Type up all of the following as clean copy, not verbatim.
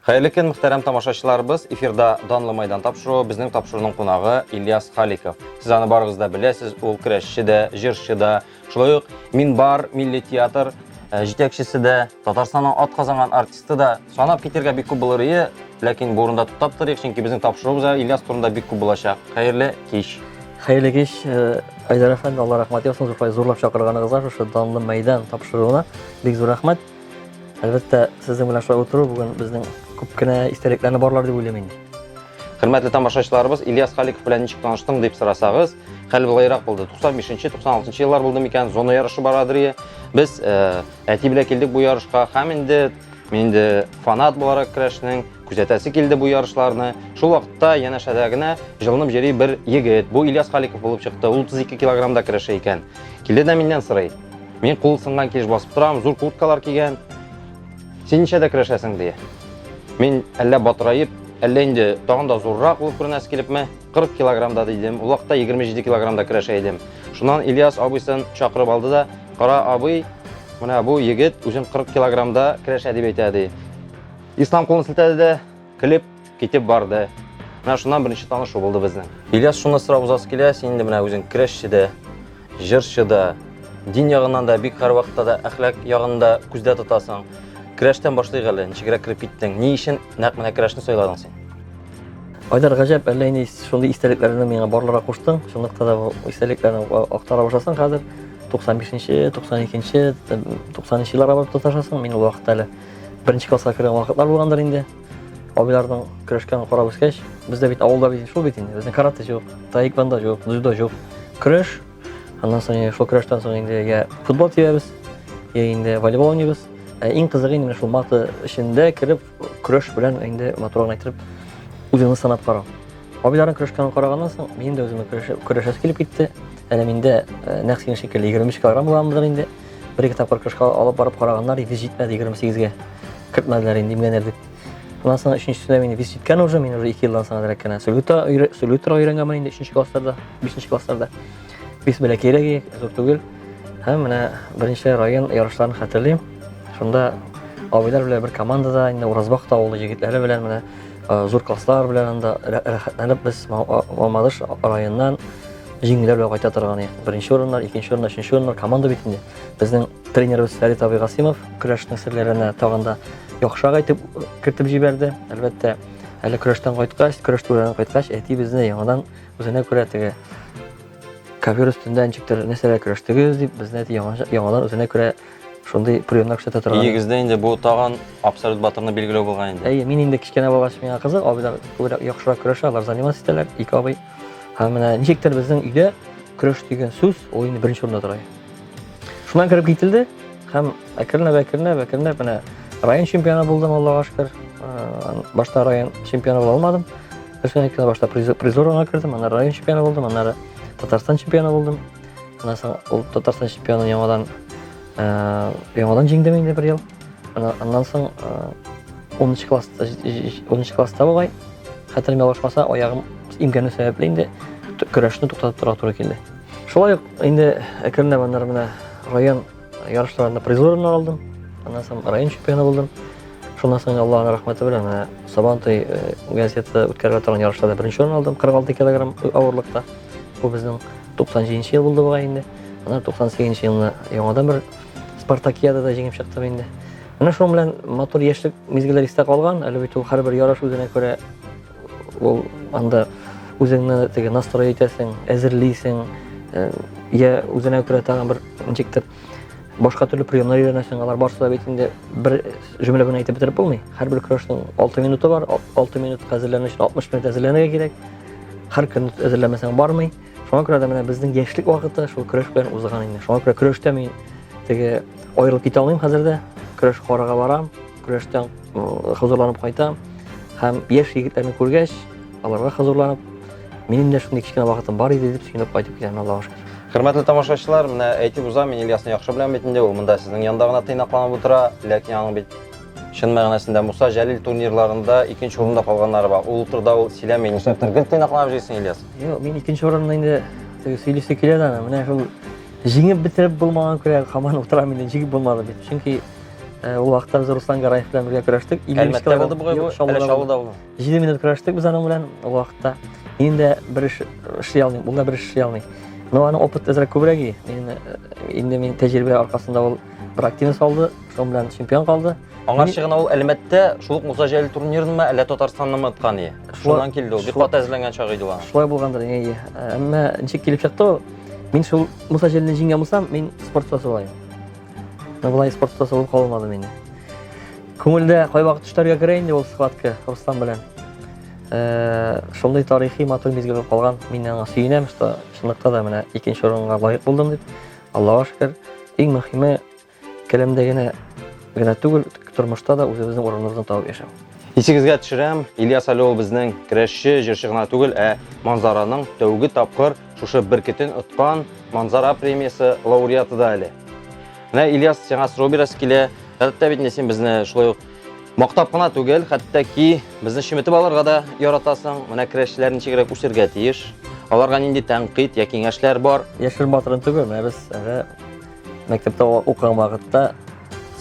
Хәерле көн, мөхтәрәм тамашачыларыбыз. Эфирда Данлы майдан тапшыруы, безнең тапшыруның кунагы Ильяс Халиков. Сез аны барыгыз да беләсез, ул көрәшче дә, җырчы да, шулай ук Минбар милли театр җитәкчесе дә, Татарстанның ат казанган артисты да. Санап китергә бик күп булыр иде, ләкин бу урында туктап торыйк, чөнки безнең тапшыруыбыз да Ильяс турында бик күп булачак. Хәерле кич. Хәерле кич, Айдар әфәнде, Алла рәхмәт яусын, зур зурлап чакырганыгызга шушы Данлы мәйдан тапшыруына бик зур рәхмәт. Әлбәттә, сезнең белән шулай утыру бүген безнең күп кенә истәлекләрне барлар дип уйлыйм инде. Хөрмәтле тамашачыларыбыз, Ильяс Халиков белән ничек таныштың дип сорасагыз, хәл былайрак булды. 95-нче, 96-нчы еллар булды микән, зона ярышы барадыр ие. Без э, әти белән килдек бу ярышка һәм инде мин инде фанат буларак көрәшнең күзәтәсе килде бу ярышларны. Шул вакытта янәшәдә генә җылынып йөри бер егет. Бу Ильяс Халиков булып чыкты. Ул 32 килограммда көрәшә икән. Килде дә миннән сорый. Мин кул сынган килеш басып торам, зур курткалар кигән. Син ничәдә көрәшәсең, ди. Мин әллә батыраеп, әллә инде тагын да зуррак булып күренәсе килепме, 40 килограммда дидем. Ул вакытта 27 килограммда көрәшә идем. Шуннан Ильяс абыйсын чакырып алды да, кара абый, менә бу егет үзен 40 килограммда көрәшә дип әйтә, ди. Ислам кулын селтәде дә, көлеп китеп барды. Менә шуннан беренче танышу булды безнең. Ильяс, шуны сорап узасы килә, син инде менә үзең көрәшче дә, җырчы да, дин ягыннан да бик һәрвакытта да әхлак ягын да күздә тотасың. Көрәштән башлыйк әле, ничегрәк кереп киттең? Ни өчен нәкъ менә көрәшне сайладың син? Айдар, гаҗәп, әллә инде шундый истәлекләрне миңа барларга куштың. Чынлыкта да бу истәлекләрне актара башласаң хәзер 95-нче, 92-нче, 90-нчы елларга барып тоташасың. Мин ул вакытта әле беренче класска кергән вакытлар булгандыр инде. Абыйларның көрәшкәнен карап үскәч, бездә бит авылда бит шул бит инде. Безнең карате юк, таэквондо юк, дзюдо юк. Көрәш. Аннан соң шул көрәштән соң инде я футбол тибәбез, я инде волейбол уйныйбыз. Ә иң кызыгы инде менә шул маты эчендә кереп, көрәш белән инде матур гына итеп үзеңне сынап карау. Абыйларның көрәшкәнен караганнан соң, минем дә үземә көрәшәсе килеп китте. Әле миндә нәкъ синең шикелле 23 килограмм буламдыр инде. Бер-ике тапкыр көрәшкә алып барып караганнар, вес җитмәде 28-гә. Кертмәделәр инде, имгәнер дип. Аннан соң өченчесендә мин вес җиткән уже, мин уже 2 елдан соң әзрәк кенә сөлге тора өйрәнгәнмен инде өченче классларда, бишенче классларда. Вес бәләкәйрәк, зур түгел. Һәм менә беренче район ярышларын хәтерлим. Шунда абыйлар белән бер командада инде Уразбахт авылы егетләре белән менә зур класслар белән анда рәхәтләнеп без Мамадыш районыннан җиңүләр белән кайта торган идек. Беренче урыннар, икенче урыннар, өченче урыннар команда бит инде. Безнең тренерыбыз Фәрит абый Гасимов көрәшнең серләренә тагын да яхшырак әйтеп кертеп җибәрде. Әлбәттә, әле көрәштән кайткач, көрәш түгәрәгеннән кайткач, әти безне яңадан үзенә күрә теге ковер өстендә ничектер нәрсәләр көрәштегез дип, безне әти яңадан үзенә күрә шундый приемнар күрсәтә торган. Өегездә инде бу тагын абсолют батырны билгеләү булган инде. Әйе, мин инде кечкенә булгач миңа кызык, абыйлар күбрәк яхшырак көрәшә, алар заниматься итәләр, ике абый. Һәм менә ничектер безнең өйдә көрәш дигән сүз ул инде беренче урында тора. Шуннан кереп кителде һәм әкренләп әкренләп әкренләп менә район чемпионы булдым, Аллага шөкер. Башта район чемпионы була алмадым. Дөресен әйткәндә, башта призер урынга кердем, аннары район чемпионы булдым, аннары Татарстан чемпионы булдым. Аннан соң ул Татарстан чемпионын яңадан яңадан җиңдем инде бер ел. Аннан соң 10 класста 10 класста бугай, хәтерем ялгышмаса, аягым имгәнү сәбәпле инде көрәшне туктатып торырга туры килде. Шулай ук инде әкренләп аннары менә район ярышларында призлы урыннар алдым. Аннан соң район чемпионы булдым. Шуннан соң Аллаһның рәхмәте белән менә Сабантуй газеты үткәрелә торган ярышларда беренче урын алдым, 46 килограмм авырлыкта. Бу безнең 97 ел булды бугай инде. Аннан 98 елны яңадан бер Спартакиадада җиңеп чыктым инде. Менә шуның белән матур яшьлек мизгелләр истә калган. Әле бит ул һәрбер ярыш үзенә күрә ул анда үзеңне теге настрой итәсең, әзерлисең, я үзенә күрә тагын бер ничектер башка төрле приемнар өйрәнәсең. Алар барысы да бит инде бер җөмлә белән әйтеп бетереп булмый. Һәрбер көрәшнең 6 минуты бар. 6 минут әзерләнү өчен 60 минут әзерләнергә кирәк. Һәр көн әзерләмәсәң бармый. Шуңа күрә дә менә безнең яшьлек вакыты шул көрәш белән узган инде. Шуңа күрә көрәштә мин теге аерылып китә алмыйм хәзер дә. Көрәш карарга барам, көрәштән хозурланып кайтам. Һәм яшь егетләрне күргәч, аларга хозурланып, минем дә шундый кечкенә вакытым бар иде дип сөенеп кайтып китәм, Аллага шөкер. Хөрмәтле тамашачылар, менә әйтеп узам, мин Ильясны яхшы беләм бит инде, ул монда сезнең янда гына тыйнакланып утыра, ләкин аның бит чын мәгънәсендә Муса Җәлил турнирларында икенче урында калганнары бар. Ул турыда ул сөйләми. Нишләптер гел тыйнакланып йөрисең, Ильяс? Юк, мин икенче урынны инде теге сөйлисе килә дә, менә шул җиңеп бетереп булмаган күрә, һаман утырам инде, җиңеп булмады бит. Чөнки. Ул вакытта без Руслан Гараев белән бергә көрәштек. 55 килограмм булды бугай бу. Әллә Чаллыда булды. 7 минут көрәштек без аның белән ул вакытта. Мин дә бер эш эшли алмыйм, ул да бер эш эшли алмый. Но аның опыт әзрәк күбрәк и. Мин инде мин тәҗрибә аркасында ул бер активность алды, шуның белән чемпион калды. Аңарчы гына ул Әлмәттә шул ук Муса Җәлил турнирынмы, әллә Татарстаннымы откан ие. Шуннан килде ул. Бик каты әзерләнгән чагы иде ул аның. Шулай булгандыр, әйе. Әмма ничек килеп чыкты ул? Мин шул Муса Җәлилне җиңгән булсам, мин спорт остасы булайым. Но болай спорт остасы булып калмадым инде. Күңелдә кайвакыт төшләргә керә инде ул схватка Руслан белән. Шундый тарихи матур мизгел булып калган. Мин аңа сөенәм, что чынлыкта да менә икенче урынга лаек булдым дип. Аллага шөкер. Иң мөһиме келәмдә генә генә түгел, тормышта да үзебезнең урыныбызны табып яшәү. Исегезгә төшерәм, Ильяс әле ул безнең көрәшче, җырчы гына түгел, ә Манзараның тәүге тапкыр шушы бөркетен откан Манзара премиясе лауреаты да әле. Менә Ильяс, сиңа сорау бирәсе килә. Гадәттә бит инде син безне шулай ук мактап кына түгел, хәтта ки безне чеметеп алырга да яратасың. Менә көрәшчеләр ничегрәк үсергә тиеш? Аларга нинди тәнкыйть я киңәшләр бар? Яшерен батырын түгел, менә без әле мәктәптә укыган вакытта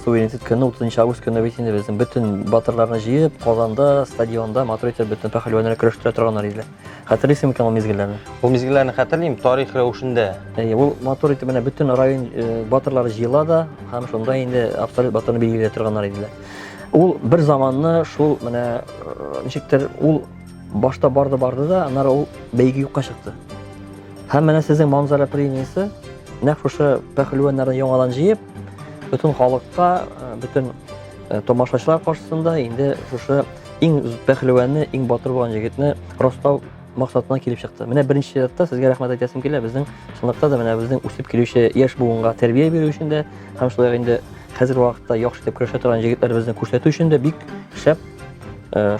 суверенитет көне 30 август көне бит инде безнең бөтен батырларны җыеп, Казанда, стадионда матур итеп бөтен пәһлеваннар көрәштерә торганнар иде. Хәтерлисең микән ул мизгелләрне? Ул мизгелләрне хәтерлим, тарих рәвешендә. Әйе, ул матур итеп менә бөтен район батырлары җыела да, һәм шунда инде абсолют батырны билгели торганнар иделәр. Ул бер заманны шул менә ничектер ул башта барды-барды да, аннары ул бәйге юкка чыкты. Һәм менә сезнең Манзара премиясе нәкъ шушы пәһлеваннарны яңадан җыеп, бөтен халыкка, бөтен тамашачылар каршысында инде шушы иң пәһлеванны, иң батыр булган җегетне раслау максатына килеп чыкты. Менә беренче чиратта сезгә рәхмәт әйтәсем килә, безнең чынлыкта да менә безнең үсеп килүче яшь буынга тәрбия бирү өчен дә һәм шулай ук инде хәзерге вакытта яхшы итеп көрәшә торган җегетләребезне күрсәтү өчен дә бик шәп,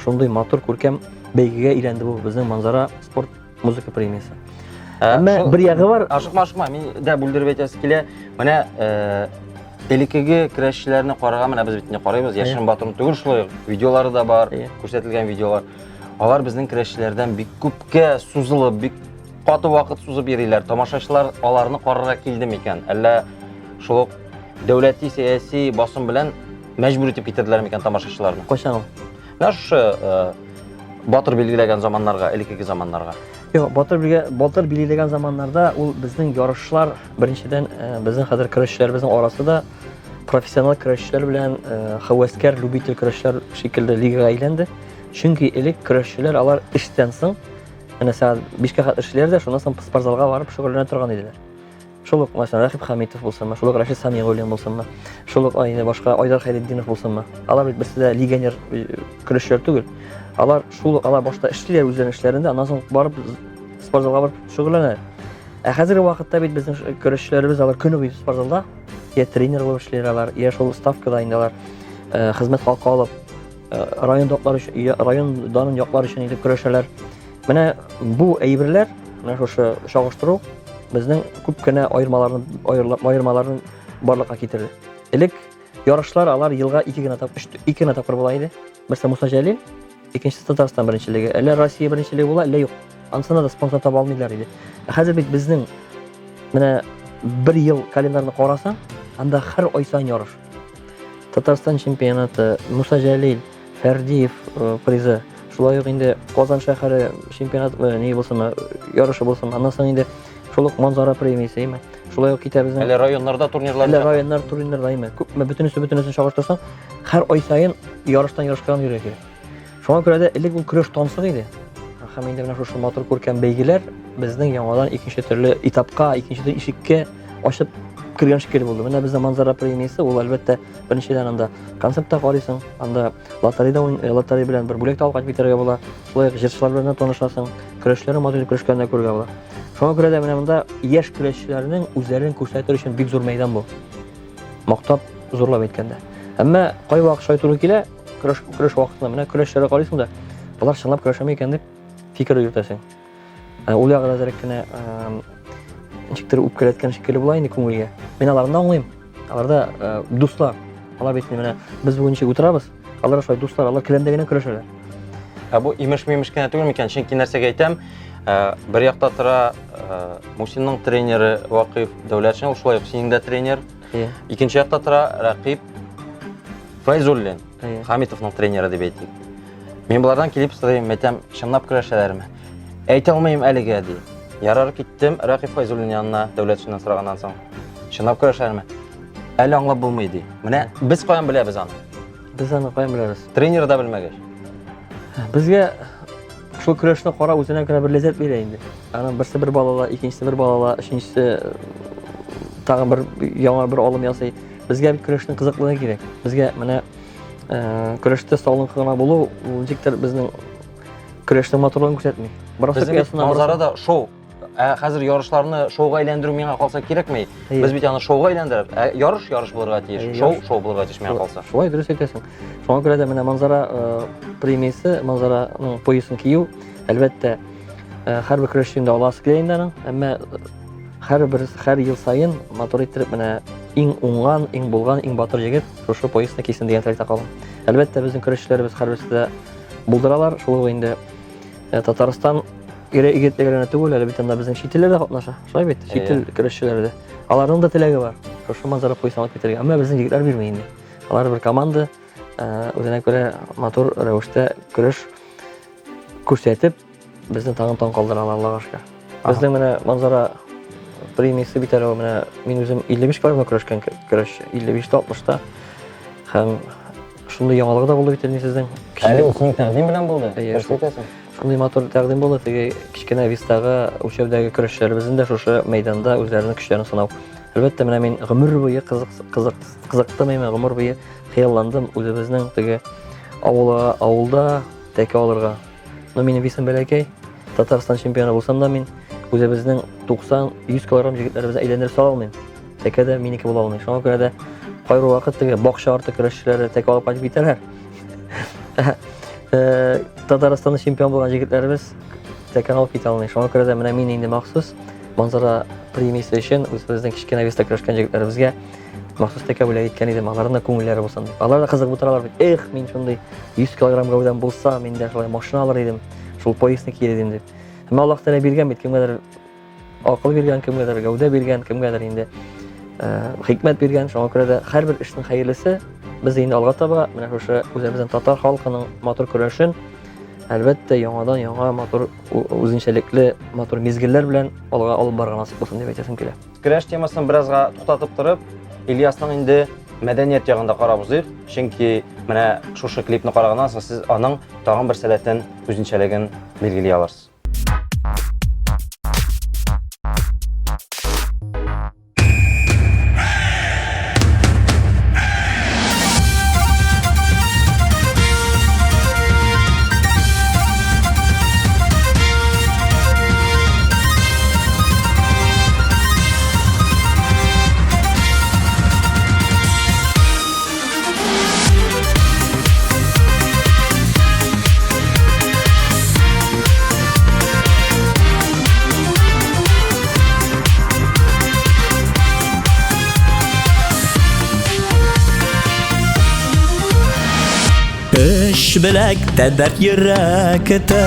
шундый матур, күркәм бәйгегә әйләнде бу безнең Манзара спорт музыка премиясе. Әмма бер ягы бар. Ашыкма, ашыкма, мин дә бүлдереп әйтәсе килә. Менә элеккеге көрәшчеләрне карарга менә без бит инде карыйбыз, Яшерен батырны түгел, шулай ук видеолары да бар, күрсәтелгән видеолар. Алар безнең көрәшчеләрдән бик күпкә сузылып, бик каты вакыт сузып йөриләр. Тамашачылар аларны карарга килде микән? Әллә шул ук дәүләти сәяси басым белән мәҗбүр итеп китерделәр микән тамашачыларны? Кайчан ул? Менә шушы батыр билгеләгән заманнарга, элеккеге заманнарга. Юк, батыр билгә, батыр билгеләгән заманнарда ул безнең ярышлар, беренчедән, безнең хәзер көрәшчеләребезнең арасы да профессионал көрәшчеләр белән һәвәскәр, любитель көрәшчеләр шикелле лигага әйләнде. Чөнки элек көрәшчеләр алар эштән соң, менә сәгать 5-кә хәтле эшлиләр дә, шуннан соң спортзалга барып шөгыльләнә торган иделәр. Шул ук, мәсәлән, Рәхип Хәмитов булсынмы, шул ук Рәшит Самигуллин булсынмы, шул ук инде башка Айдар Хәйретдинов булсынмы. Алар бит берсе дә легионер көрәшчеләр түгел. Алар шул ук, алар башта эшлиләр үзләренең эшләрендә, аннан соң барып спортзалга барып шөгыльләнәләр. Ә хәзерге вакытта бит безнең көрәшчеләребез алар көне буе спортзалда, я тренер булып эшлиләр алар, я шул ставкада инде алар хезмәт хакы алып, район датлар өчен, район данын яклар өчен инде көрәшәләр. Менә бу әйберләр, менә шушы чагыштыру безнең күп кенә аермаларны аермаларны барлыкка китерде. Элек ярышлар алар елга ике генә тапкыр, ике генә тапкыр була иде. Берсе Муса Җәлил, икенчесе Татарстан беренчелеге. Әллә Россия беренчелеге була, әллә юк. Анысына да спонсор таба алмыйлар иде. Ә хәзер бит безнең менә бер ел календарны карасаң, анда һәр ай саен ярыш. Татарстан чемпионаты, Муса Җәлил, Фәрдиев призы, шулай ук инде Казан шәһәре чемпионат ни булсынмы, ярышы булсын, аннан соң инде шул ук Манзара премиясе, әйме? Шулай ук китә безнең. Әле районнарда турнирлар. Әле районнар турнирлар, әйме? Күпме бөтенесе бөтенесен чагыштырсаң, һәр ай саен ярыштан ярышка йөрергә кирәк. Шуңа күрә дә элек ул көрәш тансык иде. Һәм инде менә шушы матур күркәм бәйгеләр безнең яңадан икенче төрле этапка, икенче төрле ишеккә ачып кергән шикелле булды. Менә безнең Манзара премиясе, ул әлбәттә беренчедән анда концерт та карыйсың, анда лотереяда лотерея белән бер бүләк тә алып кайтып китәргә була. Шулай ук җырчылар белән дә танышасың, көрәшчеләрнең матур итеп көрәшкәнен дә күрергә була. Шуңа күрә дә менә монда яшь көрәшчеләрнең үзләрен күрсәтер өчен бик зур мәйдан бу. Мактап, зурлап әйткәндә. Әмма кайвакыт шулай туры килә, көрәш көрәш вакытында менә көрәшчеләргә карыйсың да, болар чынлап көрәшәме икән дип фикер йөртәсең. Ул ягы да әзрәк кенә ничектер үпкәләткән шикелле була инде күңелгә. Мин аларны да аңлыйм. Аларда дуслар. Алар бит менә без бүген ничек утырабыз, алар шулай дуслар, алар келәмдә генә көрәшәләр. Ә бу имеш-мимеш кенә түгел микән? Чөнки нәрсәгә әйтәм, бер якта тора Мусинның тренеры Вакыйф Дәүләтшин, ул шулай ук синең дә тренер. Икенче якта тора Рәкыйп. Фәйзуллин, Хамитовның тренеры дип әйтик. Мин болардан килеп сорыйм, әйтәм, чынлап көрәшәләрме? Әйтә алмыйм әлегә, ди. Ярар, киттем Рәкыйп Фәйзуллин янына, Дәүләтшиннән сораганнан соң. Чынлап көрәшәләрме? Әле аңлап булмый, ди. Менә без каян беләбез аны? Без аны каян беләбез? Тренер да белмәгәч. Безгә шул көрәшне карау үзенә күрә бер ләззәт бирә инде. Аның берсе бер балала, икенчесе бер балала, өченчесе тагын бер яңа бер алым ясый. Безгә бит көрәшнең кызыклыгы кирәк. Безгә менә көрәштә салынкы гына булу, ул ничектер безнең көрәшнең матурлыгын күрсәтми. Безнең бит манзара да шоу. Ә хәзер ярышларны шоуга әйләндерү миңа калса кирәкми. Без бит аны шоуга әйләндереп, ә ярыш ярыш булырга тиеш, шоу шоу булырга тиеш миңа калса. Шулай дөрес әйтәсең. Шуңа күрә дә менә манзара премиясе, манзараның поясын кию, әлбәттә, һәрбер көрәшченең дә аласы килә инде аның. Әмма һәрбер һәр ел саен матур иттереп менә иң уңган, иң булган, иң батыр егет шушы поясны кисен дигән теләктә калам. Әлбәттә, безнең көрәшчеләребез һәрберсе дә булдыралар. Шул ук инде Татарстан ире егетләре генә түгел, әле бит анда безнең чит илләр дә катнаша. Шулай бит, чит ил көрәшчеләре дә. Аларның да теләге бар. Шушы манзара поясын алып китәргә. Әмма безнең егетләр бирми инде. Алар бер команда, үзенә күрә матур рәвештә көрәш күрсәтеп, безне тагын таң калдыралар, Аллага шөкер. Безнең менә манзара премиясе бит әле менә мин үзем 55 килограммда көрәшкән көрәшче, 55-тә 60-та. Һәм шундый яңалыгы да булды бит әле сезнең. Әле ул синең тәкъдим белән булды. Дөрес әйтәсең. Шундый матур тәкъдим булды, теге кечкенә вестагы үлчәүдәге көрәшчеләребезнең дә шушы мәйданда үзләренең көчләрен сынау. Әлбәттә, менә мин гомер буе кызык кызык кызыктым, мин гомер буе хыялландым үзебезнең теге авылга, авылда тәкә алырга. Но минем весым бәләкәй. Татарстан чемпионы булсам да мин үзебезнең 90-100 килограмм җегетләребезне әйләндереп сала алмыйм. Тәкә дә минеке була алмый. Шуңа күрә дә кайбер вакыт теге бакча арты көрәшчеләре тәкә алып кайтып китәләр. Татарстанда чемпион булган җегетләребез тәкәне алып китә алмый. Шуңа күрә дә менә мин инде махсус Манзара премиясе өчен үзебезнең кечкенә веста көрәшкән җегетләребезгә махсус тәкә бүләк иткән идем. Аларның да күңелләре булсын дип. Алар да кызыгып утыралар бит. Эх, мин шундый 100 килограмм гәүдәм булса, мин дә шулай машина алыр идем, шул поясны кияр идем дип. Әмма Аллаһ Тәгалә биргән бит, кемгәдер акыл биргән, кемгәдер гәүдә биргән, кемгәдер инде хикмәт биргән. Шуңа күрә дә һәрбер эшнең хәерлесе без инде алга таба менә шушы үзебезнең татар халкының матур көрәшен әлбәттә яңадан яңа матур үзенчәлекле матур мизгелләр белән алга алып барырга насыйп булсын дип әйтәсем килә. Көрәш темасын беразга туктатып торып, Ильясның инде мәдәният ягында карап узыйк, чөнки менә шушы клипны караганнан соң сез аның тагын бер сәләтен, үзенчәлеген билгели алырсыз. Көч беләктә дәрт йөрәктә,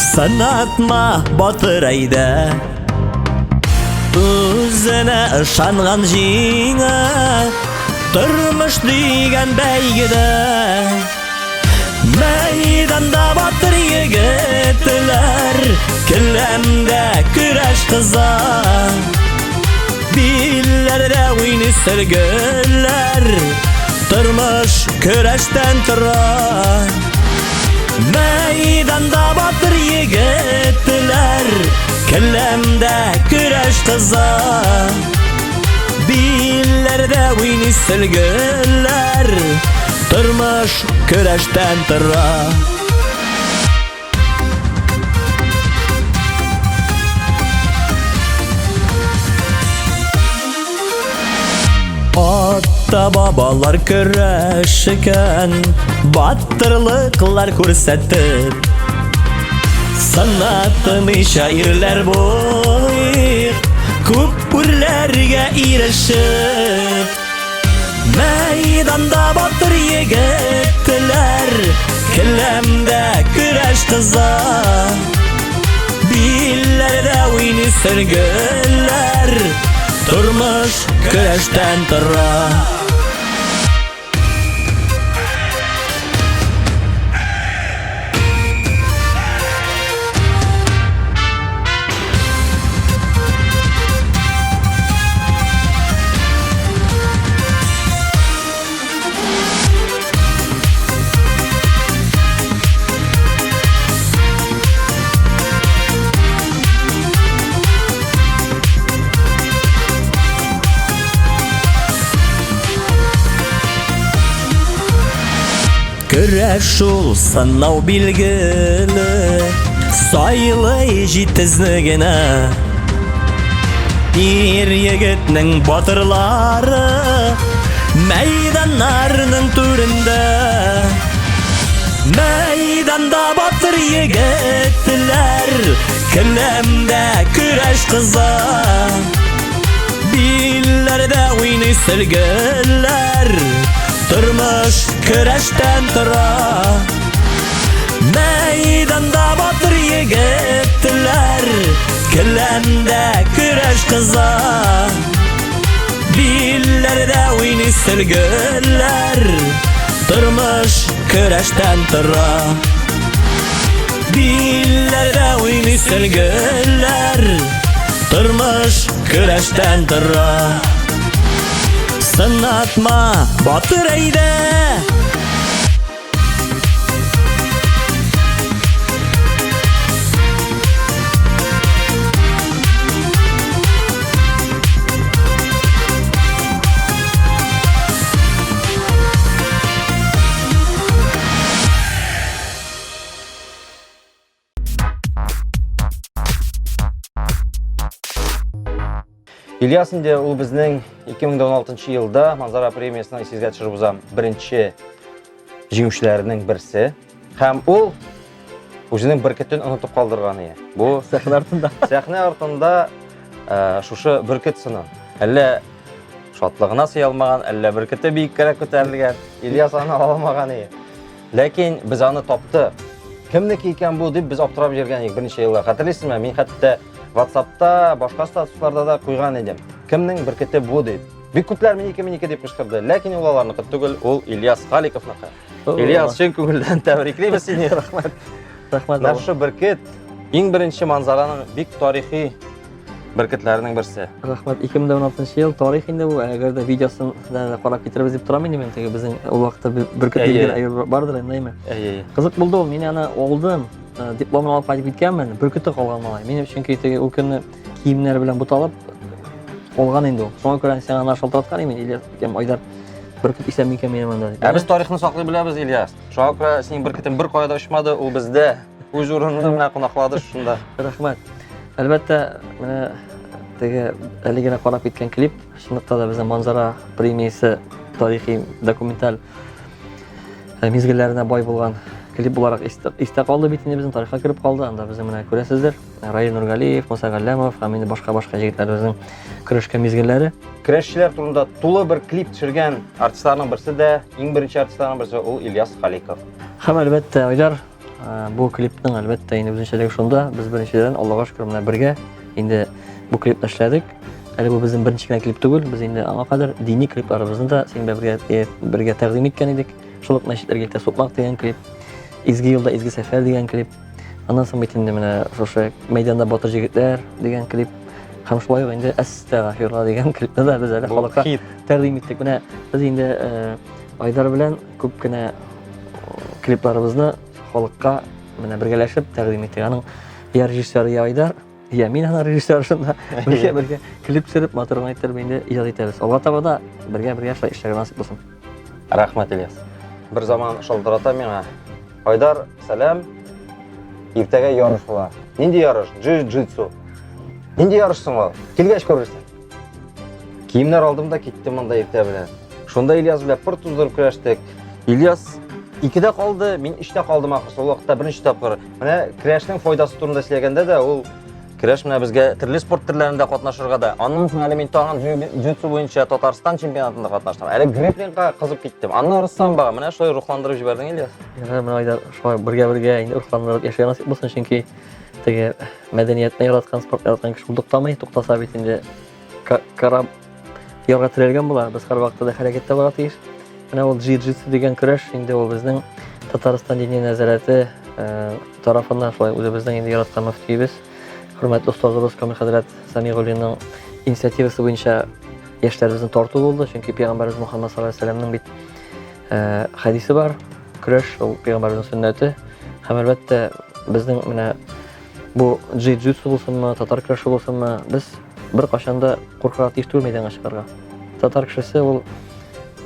Сынатма, батыр әйдә. Үзенә ышанган җиңә, Тормыш дигән бәйгедә. Мәйданда батыр егетләр, Келәмдә көрәш кыза. Билләрдә уйный сөлгеләр, Тормыш көрәштән тора. Мәйданда батыр егетләр, Келәмдә көрәш кыза. Билләрдә уйный сөлгеләр, Тормыш көрәштән тора. Ата бабалар көрәшкән, батырлыклар күрсәтеп, Сынатмыйча ирләр булыйк, күп үрләргә ирешеп. Мәйданда батыр егетләр, келәмдә көрәш кыза. Билләрдә уйный сөлгеләр, тормыш көрәштән тора. Көрәш шул сынау билгеле, Сайлый җитезне генә. Ир егетнең батырлары Мәйданнарның түрендә. Мәйданда батыр егетләр, Келәмдә көрәш кыза. Билләрдә уйный сөлгеләр, Тормыш көрәштән тора. Мәйданда батыр егетләр, Келәмдә көрәш кыза. Билләрдә уйный сөлгеләр, Тормыш көрәштән тора. Билләрдә уйный сөлгеләр, Тормыш көрәштән тора. Сынатма, батыр әйдә! Ильяс инде ул безнең 2016 елда Манзара премиясенең исегезгә төшереп узам беренче җиңүчеләренең берсе. Һәм ул үзенең бөркетен онытып калдырган иде. Бу сәхнә артында. Сәхнә артында э, шушы бөркет сыны. Әллә шатлыгына сыя алмаган, әллә бөркете биеккәрәк күтәрелгән. Ильяс аны ала алмаган иде. Ләкин без аны таптык. Кемнеке икән бу дип без аптырап йөргән идек берничә еллар. Хәтерлисезме? Мин хәтта WhatsApp-та, башка статусларда да куйган идем. Кемнең бөркете бу дип. Бик күпләр минеке, минеке дип кычкырды. Ләкин ул аларныкы түгел, ул Ильяс Халиковныкы. Ильяс, чын күңелдән тәбриклибез сине. Рәхмәт. Рәхмәт. Менә шушы бөркет иң беренче манзараның бик тарихи бөркетләренең берсе. Рәхмәт. 2016 ел тарих инде бу. Әгәр дә видеосын да карап китерербез дип торам инде мин. Теге безнең ул вакытта бөркет дигән әйбер бардыр инде, әйме? Әйе. Кызык булды ул. Мин аны алдым, дипломын алып кайтып киткәнмен. Бөркете калган малай. Минем чөнки теге ул көнне киемнәр белән буталып калган инде ул. Шуңа күрә сиңа аны шалтыраткан идем, Ильяс, кем Айдар бөркет исән микән минем анда дип. Ә без тарихны саклый беләбез, Ильяс. Шуңа күрә синең бөркетең бер кая да очмады, ул бездә үз урынында менә кунаклады шунда. Рәхмәт. Әлбәттә, менә теге әле генә карап киткән клип, чынлыкта да безнең Манзара премиясе тарихи документаль мизгелләренә бай булган клип буларак истә калды бит инде, безнең тарихка кереп калды. Анда безнең менә күрәсездер, Раил Нургалиев, Муса Галләмов һәм инде башка-башка егетләребезнең көрәшкән мизгелләре. Көрәшчеләр турында тулы бер клип төшергән артистларның берсе дә, иң беренче артистларның берсе ул Ильяс Халиков. Һәм әлбәттә, Айдар, бу клипның әлбәттә инде үзенчәлеге шунда, без беренчедән, Аллага шөкер, менә бергә инде бу клипны эшләдек. Әле бу безнең беренче генә клип түгел, без инде аңа кадәр дини клипларыбызны да синең белән бергә тәкъдим иткән идек. Шул ук мәчетләргә илтә сукмак дигән клип, Изге юлда изге сәфәр дигән клип. Аннан соң бит инде менә шушы мәйданда батыр җегетләр дигән клип. Һәм шулай ук инде Әстәгъфирулла дигән клипны да без әле халыкка тәкъдим иттек. Менә без инде Айдар белән күп кенә клипларыбызны халыкка менә бергәләшеп тәкъдим иттек. Аның я режиссеры я Айдар, я мин аның режиссеры шунда бергә бергә клип төшереп, матур гына иттереп инде иҗат итәбез. Алга таба да бергә-бергә шулай эшләргә насыйп булсын. Рәхмәт, Ильяс. Бер заман шалтырата миңа. Айдар, сәлам. Иртәгә ярыш була. Нинди ярыш? Джиу-джитсу. Нинди ярыш соң ул? Килгәч күрерсең. Киемнәр алдым да киттем монда иртә белән. Шунда Ильяс белән пыр туздырып көрәштек. Ильяс икедә калды, мин өчтә калдым ахрысы. Ул вакытта беренче тапкыр. Менә көрәшнең файдасы турында сөйләгәндә дә ул көрәш менә безгә төрле спорт төрләрендә катнашырга да. Аннан соң әле мин тагын джиу-джитсу буенча Татарстан чемпионатында катнаштым. Әле грэпплингка кызып киттем. Аннары самбога. Менә шулай рухландырып җибәрдең, Ильяс. Ярар, менә Айдар, шулай бергә-бергә инде рухландырып яшәргә насыйп булсын, чөнки теге мәдәниятне яраткан, спортны яраткан кеше ул туктамый, туктаса бит инде карап ярга терәлгән була. Без һәрвакытта да хәрәкәттә булырга тиеш. Менә ул джиу-джитсу дигән көрәш инде ул безнең Татарстан Диния нәзарәте тарафыннан шулай үзебезнең инде яраткан мөфтиебез, хөрмәтле остазыбыз Камил хәзрәт Самигуллинның инициативасы буенча яшьләребезне тарту булды. Чөнки пәйгамбәребез Мухаммад саллаллаһу алейһи ва сәлләмнең бит хәдисе бар. Көрәш ул пәйгамбәребезнең сөннәте. Һәм әлбәттә безнең менә бу джиу-джитсу булсынмы, татар көрәше булсынмы, без беркайчан да куркырга тиеш түгел мәйданга чыгарга. Татар кешесе ул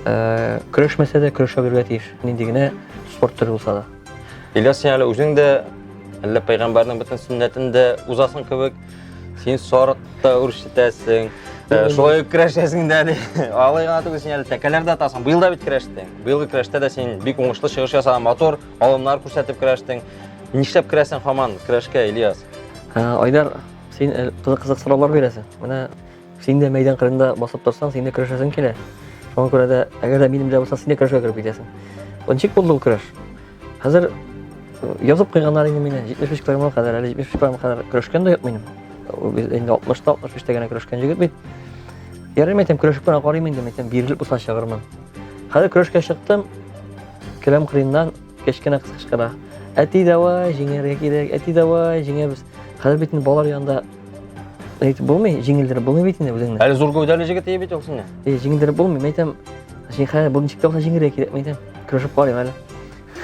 көрәшмәсә дә көрәшә белергә тиеш. Нинди генә Спорт төре булса да. Ильяс, син әле үзең дә әллә пәйгамбәрнең бөтен сөннәтен дә узасың кебек. Син сарык та үрчетәсең, шулай ук көрәшәсең дә әле. Алай гына түгел, син әле тәкәләр дә атасың. Быел да бит көрәштең. Быелгы көрәштә дә син бик уңышлы чыгыш ясадың, матур алымнар күрсәтеп көрәштең. Нишләп керәсең һаман көрәшкә, Ильяс? Айдар, син кызык-кызык сораулар бирәсең. Менә син дә мәйдан кырында басып торсаң, син дә көрәшәсең килә. Шуңа күрә дә, әгәр дә минем белән булсаң, син дә көрәшкә кереп китәсең. Ничек булды ул көрәш? Хәзер язып куйганнар инде мине 75 килограммга кадәр, әле 75 килограммга кадәр көрәшкән дә юк минем. Инде 60-та, 65-тә генә көрәшкән җегет бит. Ярый, әйтәм, көрәшеп кенә карыйм инде, әйтәм, бирелеп булса чыгармын. Хәзер көрәшкә чыктым, келәм кырыеннан кечкенә кыз кычкыра. Әти, давай, җиңәргә кирәк, әти, давай, җиңәбез. Хәзер бит инде балалар янында әйтеп булмый, җиңелдереп булмый бит инде үзеңне. Әле зур гәүдәле җегет ие бит ул сине. Э, җиңелдереп булмый, мен әйтәм, хәзер бу ничек тә булса җиңәргә кирәк, мен әйтәм, көрәшеп карыйм әле.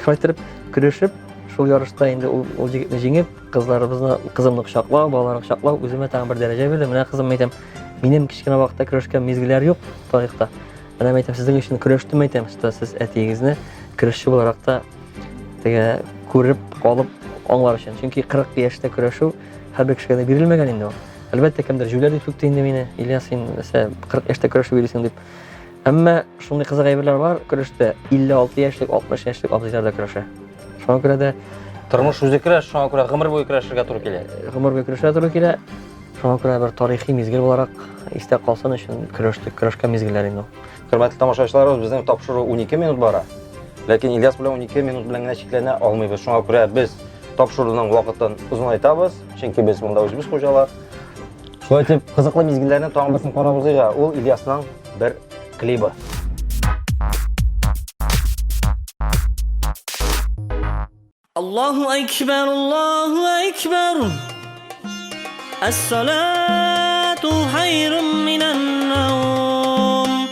Шулай итеп, көрәшеп, шул ярышта инде ул, ул җегетне җиңеп, кызларыбызны, кызымны кочаклау, балаларны кочаклау үземә тагын бер дәрәҗә бирде. Менә кызым әйтәм, минем кечкенә вакытта көрәшкән мизгелләр юк тарихта. Менә әйтәм, сезнең өчен көрәштем әйтәм, что сез әтиегезне көрәшче буларак та теге күреп калып аңлар өчен. Чөнки 40 яшьтә көрәшү һәрбер кешегә дә бирелмәгән инде ул. Әлбәттә, кемдер җүләр дип сүкте инде мине, Ильяс, син нәрсә 40 яшьтә көрәшеп йөрисең дип. Әмма шундый кызык әйберләр бар, көрәштә 56 яшьлек, 60 яшьлек абзыйлар да көрәшә. Шуңа күрә дә тормыш үзе көрәш, шуңа күрә гомер буе көрәшергә туры килә. Гомер буе көрәшергә туры килә. Шуңа күрә бер тарихи мизгел буларак истә калсын өчен көрәштек, көрәшкән мизгелләр инде ул. Хөрмәтле тамашачыларыбыз, безнең тапшыру 12 минут бара. Ләкин Ильяс белән 12 минут белән генә чикләнә алмыйбыз. Шуңа күрә без тапшыруның вакытын озынайтабыз, чөнки без монда үзебез хуҗалар. Шулай итеп, кызыклы мизгелләрне тагын берсен карап узыйк. Ул Ильясның бер клибы. Аллаһу әкбәр, Аллаһу әкбәр. Әс-салату хайрун минән наум.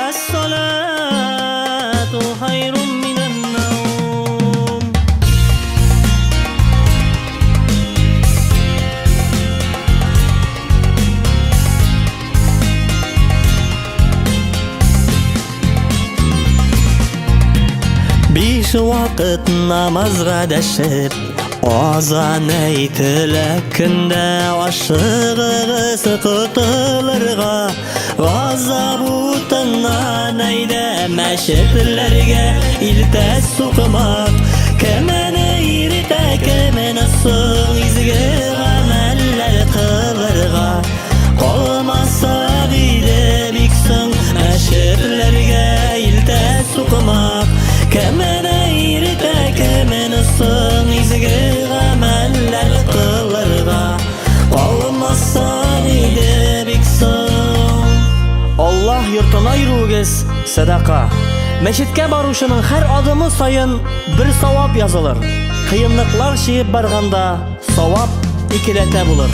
Әс-салату хайрун минән наум. Биш вакыт намазга дәшеп, азан әйтелә көндә ашыгыгыз котылырга. Газап утыннан әйдә мәчетләргә илтә сукмак. Кемне иртә, кемне соң изге гамәлләр кылырга. Калмаса иде бик соң мәчетләргә илтә сукмак. Кемне иртә, кемне соң изге гамәлләр кылырга. Калмаса иде бик соң. Аллаһ йортына йөрүегез сәдака. Мәчеткә баручының һәр адымы саен бер савап язылыр. Кыенлыклар чигеп барганда Савап икеләтә булыр.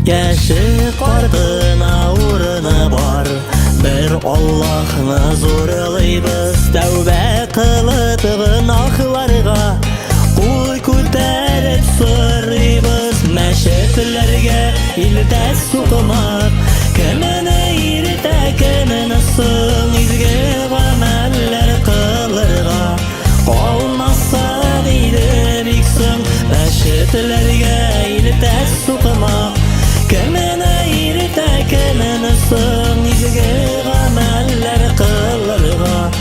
Яше картына урыны бар. Бер Аллаһны зурлыйбыз, тәүбә кылып гөнаһларга. Кул күтәреп сорыйбыз, мәчетләргә илтә сукмак. Кемне иртә, кемне соң изге гамәлләр кылырга. Калмаса диде бик соң мәчетләргә илтә сукмак. Кемне иртә, кемне соң изге гамәлләр кылырга.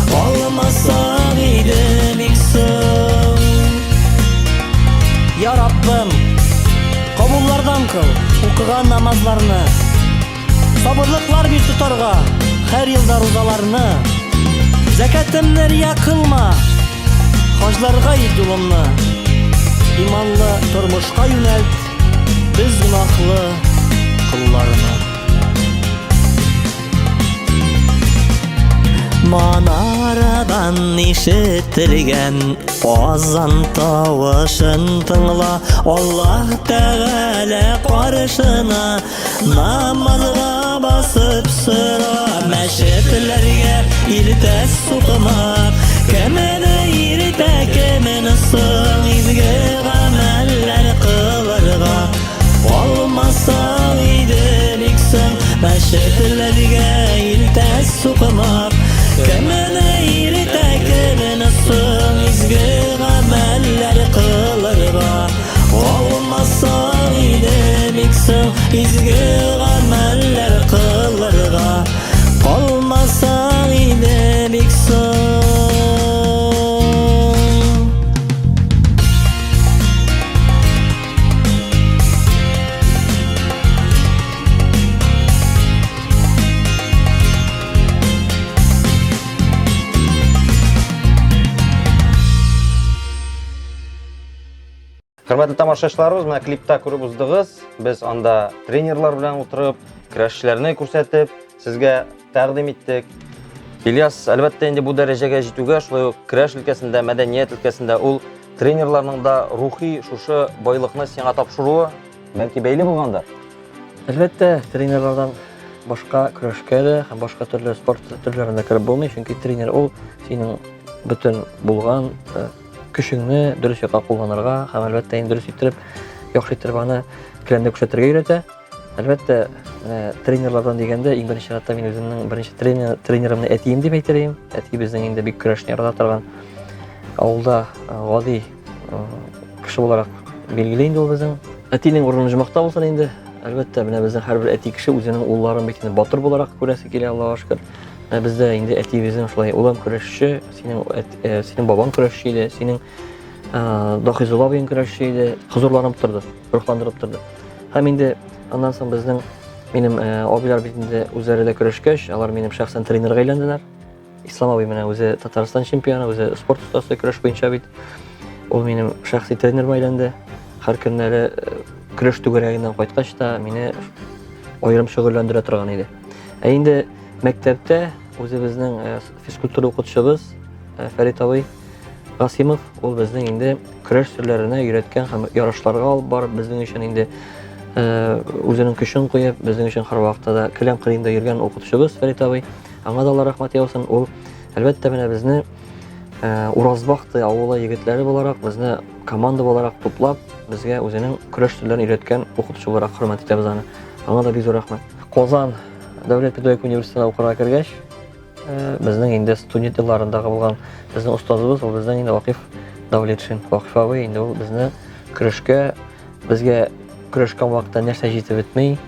Калмаса диде бик соң. Я Раббым, кабуллардан кыл укыган намазларны. Сабырлыклар бир тотарга һәр елда рузаларны. Зәкәтемне рия кылма, хаҗларга ит юлымны. Иманлы тормышка юнәлт без гөнаһлы колларны. Манарадан ишетелгән азан тавышын тыңла, Аллаһ Тәгалә каршына Намазга басып сора мәчетләргә илтә сукмак. Кемне иртә, кемне соң изге гамәлләр кылырга. Калмасаң иде бик соң мәчетләргә илтә сукмак. Кемне иртә, Изге гамәлләр кылырга Калмасаң иде бик соң. Хөрмәтле тамашачыларыбыз, менә клипта күреп уздыгыз. Без анда тренерлар белән утырып, көрәшчеләрне күрсәтеп, сезгә тәкъдим иттек. Ильяс, әлбәттә, инде бу дәрәҗәгә җитүгә, шулай ук көрәш өлкәсендә, мәдәният өлкәсендә ул тренерларның да рухи шушы байлыкны сиңа тапшыруы бәлки бәйле булгандыр. Әлбәттә, тренерлардан башка көрәшкә дә һәм башка төрле спорт төрләренә кереп булмый, чөнки тренер ул синең бөтен булган э, көчеңне дөрес якка кулланырга һәм әлбәттә инде дөрес иттереп, яхшы иттереп аны келәмдә күрсәтергә өйрәтә. Әлбәттә, менә тренерлардан дигәндә, иң беренче чиратта мин үземнең беренче тренер, тренерымны әтием дип әйтер идем. Әти безнең инде бик көрәшне ярата торган авылда э, гади э, кеше буларак билгеле инде ул безнең. Әтинең урыны җомакта булсын инде. Әлбәттә, менә безнең һәрбер әти кеше үзенең улларын бит инде батыр буларак күрәсе килә, Аллага шөкер. Менә бездә инде әтиебезнең шулай улым көрәшче, синең э, синең бабаң көрәшче иде, синең э, Дахизулла абыең көрәшче иде. Хозурланып торды, рухландырып торды. Һәм инде аннан соң безнең минем э, абыйлар бит инде үзләре дә көрәшкәч, алар минем шәхсән тренерга әйләнделәр. Ислам абый менә үзе Татарстан чемпионы, үзе спорт остасы көрәш буенча бит. Ул минем шәхси тренерыма әйләнде. Һәр көнне әле көрәш түгәрәгеннән кайткач та мине аерым шөгыльләндерә торган иде. Ә инде Мәктәптә үзебезнең э, физкультура укытучыбыз э, Фәрит абый Гасимов, ул безнең инде көрәш серләренә өйрәткән һәм ярышларга алып барып, безнең өчен инде э, үзенең көчен куеп, безнең өчен һәрвакытта да келәм кырыенда йөргән укытучыбыз Фәрит абый. Аңа да Алла рәхмәт яусын. Ул әлбәттә менә безне Уразбахты авылы егетләре буларак, безне команда буларак туплап, безгә үзенең көрәш серләрен өйрәткән укытучы буларак хөрмәт итәбез аны. Аңа да бик зур рәхмәт. Казан Дәүләт педагогик университетына укырга кергәч, э, безнең инде студент елларындагы булган безнең остазыбыз, ул безнең инде Вакыйф Давлетшин. Вакыйф абый инде ул безне көрәшкә, безгә көрәшкән вакытта нәрсә җитеп бетми,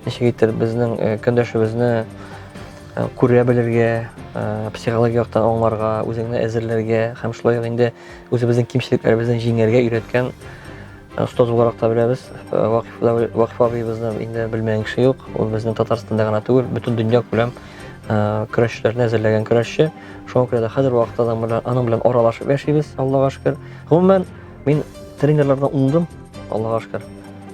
ничек итеп безнең э, көндәшебезне э, күрә белергә, психологик яктан аңларга, үзеңне әзерләргә һәм шулай ук инде үзебезнең кимчелекләребезне җиңәргә өйрәткән Остаз буларак та беләбез. Вакыйф, Вакыйф абыебызны инде белмәгән кеше юк. Ул безнең Татарстанда гына түгел, бөтен дөнья күләм көрәшчеләрне әзерләгән көрәшче. Шуңа күрә дә хәзер вакытта да белән, аның белән аралашып яшибез, Аллага шөкер. Гомумән, мин тренерлардан уңдым, Аллага шөкер.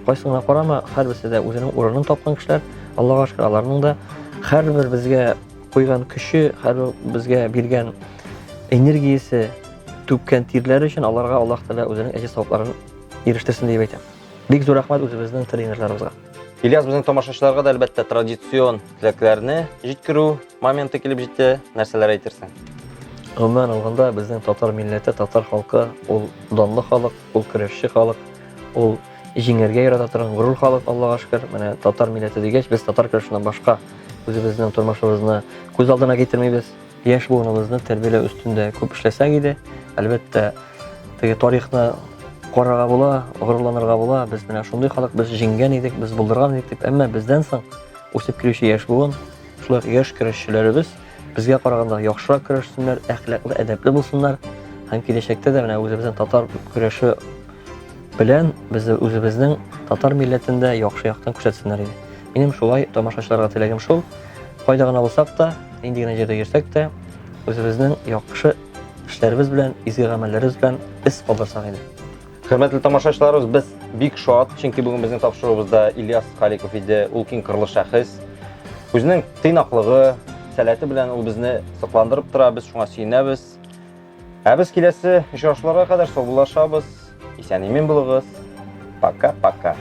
Кайсы гына карама, һәрберсе дә үзенең урынын тапкан кешеләр. Аллага шөкер, аларның да һәрбер безгә куйган көче, һәрбер безгә биргән энергиясе, түккән тирләре өчен аларга Аллаһ Тәгалә үзенең әҗер-савапларын ирештерсен дип әйтәм. Бик зур рәхмәт үзебезнең тренерларыбызга. Ильяс, безнең тамашачыларга да әлбәттә традицион теләкләрне җиткерү моменты килеп җитте. Нәрсәләр әйтерсең? Гомумән алганда, безнең татар милләте, татар халкы ул данлы халык, ул көрәшче халык, ул җиңәргә ярата торган горур халык, Аллага шөкер. Менә татар милләте дигәч, без татар көрәшеннән башка үзебезнең тормышыбызны күз алдына китермибез. Яшь буыныбызны тәрбияләү өстендә күп эшләсәк иде. Әлбәттә, теге тарихны карарга була, горурланырга була. Без менә шундый халык, без җиңгән идек, без булдырган идек дип. Әмма бездән соң үсеп килүче яшь буын, шулай ук яшь көрәшчеләребез безгә караганда яхшырак көрәшсеннәр, әхлаклы, әдәпле булсыннар һәм киләчәктә дә менә үзебезнең татар көрәше белән без үзебезнең татар милләтен дә яхшы яктан күрсәтсеннәр иде. Минем шулай тамашачыларга теләгем шул. Кайда гына булсак та, нинди генә җирдә йөрсәк тә, үзебезнең яхшы эшләребез белән, изге гамәлләребез белән эз калдырсак иде. Хөрмәтле тамашачыларыбыз, без бик шат, чөнки бүген безнең тапшыруыбызда Ильяс Халиков иде. Ул киң кырлы шәхес. Үзенең тыйнаклыгы, сәләте белән ул безне сокландырып тора, без шуңа сөенәбез. Ә без киләсе очрашуларга кадәр саубуллашабыз. Исән-имин булыгыз. Пока-пока.